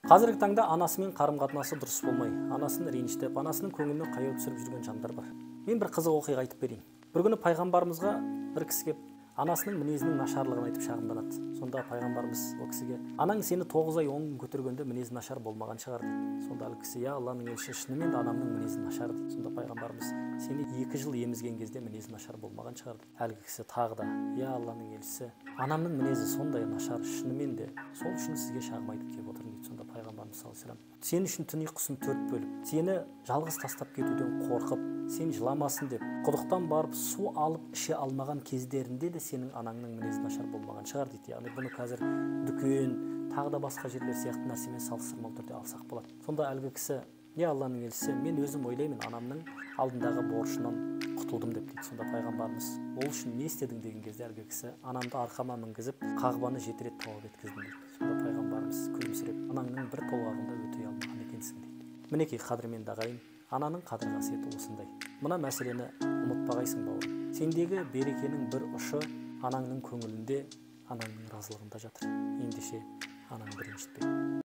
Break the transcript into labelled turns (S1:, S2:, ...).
S1: Қазіргі таңда анасымен қарым-қатынасы дұрыс болмай, анасын ренжітіп, анасының көңіліне қаяу түсіріп жүрген жандар бар. Мен бір қызық оқиға айтып берейін. Бір күні пайғамбарымызға бір кісі келіп, анасының мінезінің нашарлығын айтып шағымданады. Сонда пайғамбарымыз ол кісіге: анаң сені 9 ай 10 күн көтергенде мінезі нашар болмаған шығар дейді. Сонда әлгі кісі: я Алланың елшісі, шынымен де анамның мінезі нашар дейді. Сонда пайғамбарымыз: сені 2 жыл емізген кезде мінезі нашар болмаған шығар дейді. Әлгі кісі тағы да: я Алланың елшісі, анамның мінезі сондай нашар, шынымен де сол үшін сізге шағым айтып келіп отырмын дейді. Сонда пайғамбарымыз саллаллаху алейхи уассалам: сен үшін түн ұйқысын 4 бөліп, сені жалғыз тастап кетуден қорқып, сен жыламасын деп құдықтан барып су алып іше алмаған кездерінде де сенің анаңның мінезі нашар болмаған шығар дейді. Яғни бұны қазір дүкен, тағы да басқа жерлер сияқты нәрсемен салыстырмалы түрде алсақ болады. Сонда әлгі кісі: я Алланың елшісі, мен өзім ойлаймын, анамның алдындағы борышынан құтылдым деп дейді. Сонда пайғамбарымыз: ол үшін не істедің деген кезде әлгі кісі: анамды арқама мінгізіп, Қағбаны 7 рет тауап еткіздім дейді. Сонда пайғамбарымыз күлімсіреп: анаңның бір толғағында өтей алмаған екенсің дейді. Мінекей, қадірменді ағайын, ананың қадір қасиеті осындай. Мына мәселені ұмытпағайсың, бауырым. Сендегі берекенің бір ұшы анаңның көңілінде, анаңның разылығында жатыр. Ендеше анаңды ренжітпе.